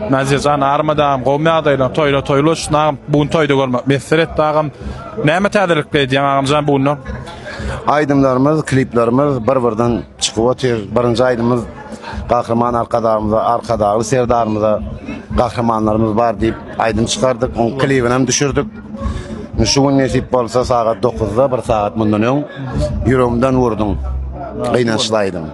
Nazirjan armady agam gowmy ýagdaýlaň toýla toýly bolsun agam bu gün toýda görmek miýesser etdi agam näme täzelikler edýäň agamjan bu günler. Aýdymlarymyz, kliplerimiz bir-birden çykyp otyr. Birinji aýdymymyz Gahryman Arkadagymyza, Arkadagly Serdarymyza gahrymanlarymyz bar diýip aýdym çykardyk. Oň klibini hem düşürdik. Şu gün nesip bolsa sagat 9-da bir sagat mundan öň ýüregimden urduň. Gynançly aýdym.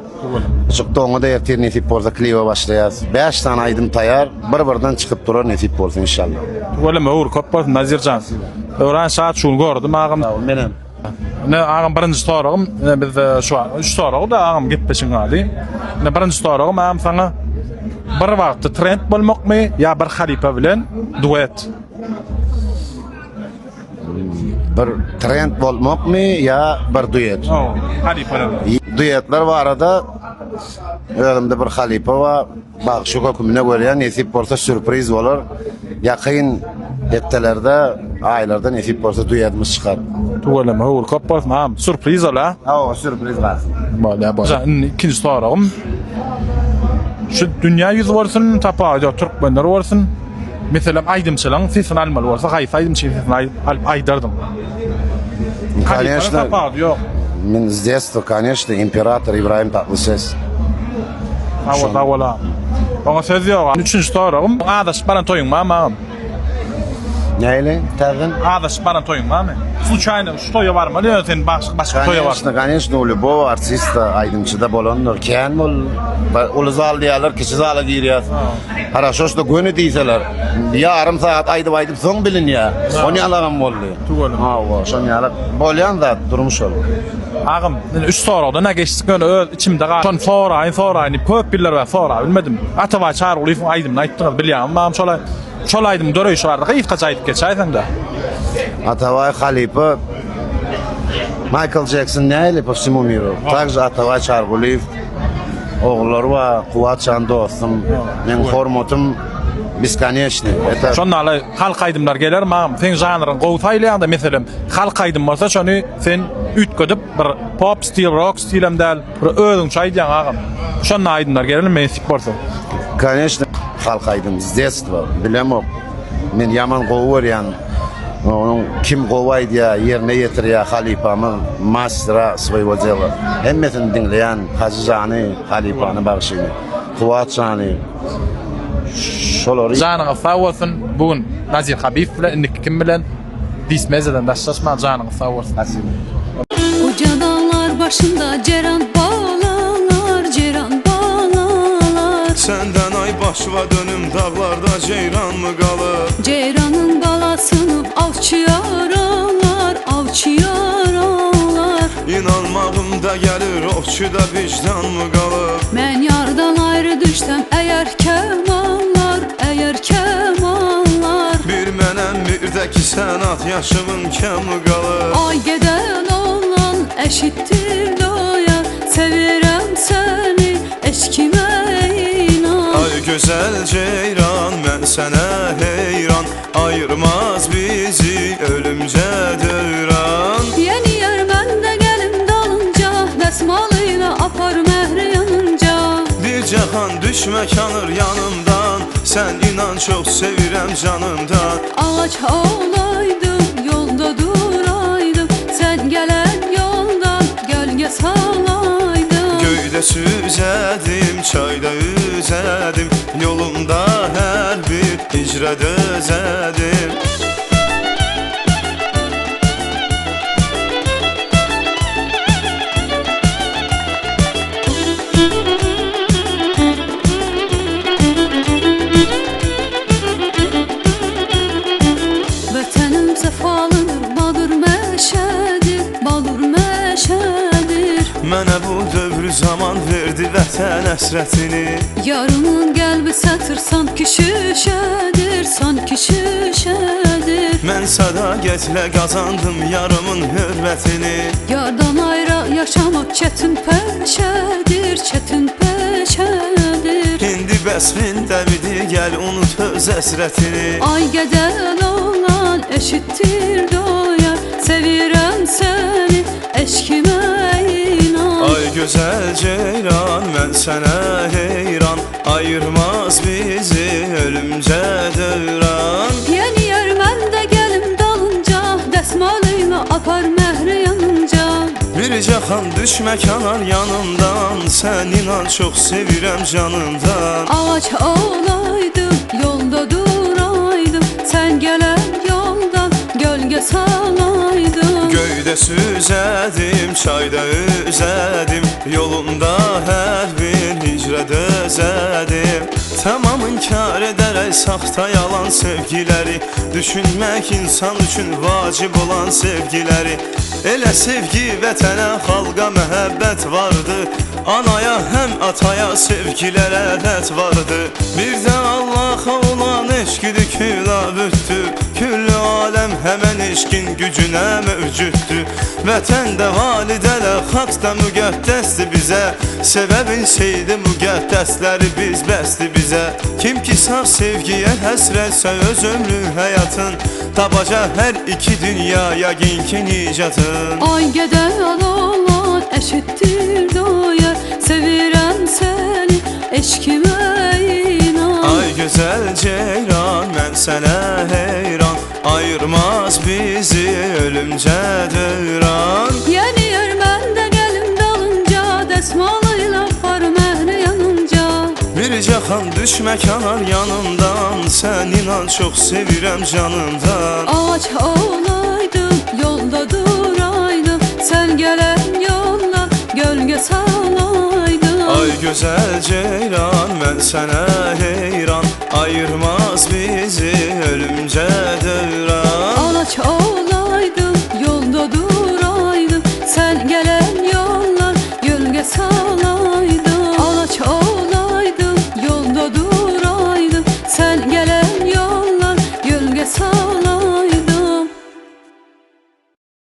Çykdy oňa da ertir nesip bolsa klibe başlaýas. 5 sany aýdym taýar, bir-birden çykyp durar nesip bolsa inşallah. Tüweleme öwür köp bolsun Nazirjan. Öwran şat şu gün gördüm agam. Sag bol menem. Ine agam birinji soragym, ine bizde şu üç soragy da agam gepleşiň ady. Ine birinji soragym agam saňa bir wagtda trend bolmakmy ýa bir halypa bilen duet? Bir trend bolmakmy ýa bir duet? Halypalar. Duetler barada özümde bir halypa bar. Bagşy hökümine görýän nesip bolsa sürpriz bolar. Ýakyn hepdelerde, aýlarda nesip bolsa duetimiz çykar. Tüweleme höwür köp bolsun agam. Sürpriz ol a. Hawa sürpriz galsyn. Bolýa bolýa. Indi ikinji soragym. Şu dünýä ýüzi bolsun, tapawudy ýok türkmenler bolsun. Meselem aýdymçylaryň sesini almaly bolsa haýsy aýdymçynyň sesini alyp aýdardyň? Конечно. Tapawudy ýok. Men s detstva, конечно, imperator Ibrahim Tatlyses. Sag bol, sag bol agam. Oňa söz ýok. Üçünji soragym, azaşyp baran toýuň barmy agam? Nähili? Täzeden? Azaşyp baran toýuň barmy? Sluçaýno şu toýa barmaly ýöne sen başga başga toýa bar. Конечно, конечно, u любого artista, aýdymçyda bolandyr. Kän bol. Uly zal diýýärler, kiçi zala girýäs. Haraşo şda göni diýseler, ýarym sagat aýdyp-aýdyp soň bilinýär. Şon ýalagam boldy. Tüweleme. Hawa, şon ýalak bolýan zat, durmuş ol. Agam, indi üç soragdan-a geçdik, ýöne öz içimde galan, şony soraýyn, soraýyn diýip köp ýyllar bäri sorap bilmedim. Atabaý Çarygulyýewiň aýdymyny aýtdyňyz, bilýäňizmi agam şol şol aýdymyň döreýşi barada gysgaça aýdyp geçäýseňdä. Atabaý halypa Maýkl Jekson nähili po vsemu miru, takže Atabaý Çarygulyýew Ogullary bar Kuwat jan dostum meň hormatym beskoneçnyý eta. Şonda ala halk aýdymlar geler magam seň žanryň gowy saýlaýaňda meselem halk aýdym bolsa şony sen üýtgedip bir pop stil rok stilem däl bir özüňçe aýdýaň agam şonda aýdymlar gelermi nesip bolsa. Koneçno halk aýdym s detstva bilemok men ýaman gowy görýän Onuň kim gowy aýdýa, ýerine ýetirýä halypamyz mastera svoýego dela. Hemmesini diňleýän Hajy jany, halypany bagşyny, Kuwat jany şolary. Janyňyz sag bolsun bu gün Nazir Habibow bilen indiki kim bilen Dismeziadan daşlaşmaň janyňyz sag bolsun. Spasibo. Uca dağlar başında ceyran balalar, ceyran balalar. Senden ay başıva dönüm dağlarda ceyran mı qalıb? Ceyranın balasını avçı yaralar, avçı yaralar. İnanmağım da gəlir, ovçuda vicdan mı qalıb? Mən yardan ayrı düşsəm əgər kəmanlar, əgər kəmanlar. Bir mənəm, bir də ki sən at yaşımın kəmi qalıb. Ay gedən olan eşitdir doya, sevirəm səni, eşkimə inan. Ay gözəl ceyran, mən sənə heyran, ayırmaz bizi ölümcə dövran. Yeni yer məndə gəlim dalınca, dəsmalıyla apar məhri yanınca. Bir cahan düşmə kanır yanımdan, sən inan çox sevirəm canımdan. Ağac olaydım, yolda duraydım, sən gələn yoldan gölgə salaydım. Göydə süzədim, çayda üzədim, yolumda hər bir hicrə dözədim. Vətənim səfalıdır, balur məşədir, balur məşədir. Mənə bu dövrü zaman verdi vətən həsrətini. Yarımın qəlbi sətr sanki şüşədir, sanki şüşədir. Mən sədaqətlə qazandım yarımın hörmətini. Yardan ayrı yaşamaq çətin peşədir, çətin peşədir. İndi bəsrin dəvidi gəl unut öz həsrətini. Ay gedən olan eşitdir doyar, sevirəm səni, eşkimə inan. Ay gözəl. güzel ceylan ben sana heyran Ayırmaz bizi ölümce devran Yeni yer mən də gəlim dalınca Dəsmalıyla apar məhri yanınca Bir cahan düşme kenar yanımdan Sen inan çok sevirem canımdan Ağac olaydım, yolda duraydım Sen gelen yoldan gölge salaydım Göyde süzedim, çayda üzedim Yolunda her bir hicret özedim Tamam inkar ederek saxta yalan sevgileri Düşünmek insan üçün vacib olan sevgileri Elə sevgi vətənə, xalqa məhəbbət vardı Anaya həm ataya sevgilərə ədət vardı Bir də Allaha olan eşqidir ki, labüddür Küllü aləm həmən eşqin gücünə mövcuddur Vətən də validələr, xalq da müqəddəsdir bizə Səbəbin seydi müqəddəsləri biz bəsdir bizə Kim ki saf sevgiyə həsrətsə öz ömrü həyatın Tapacaq hər iki dünya yəqin ki nicatın Ay gedən olan eşittir doyar Sevirəm seni, eşkime inan Ay güzel ceylan mən sənə heyran Ayırmaz bizi ölümcə dövran Yeni yer mən də gəlim dalınca Dəsmalıyla apar məhri yanınca Bir cahan düşmə kənar yanımdan Sən inan çox sevirəm canımdan Ağac olaydım, yolda duraydım Sen gelen yoldan gölge salaydım Ay güzel ceylan mən sənə heyran Ayırmaz.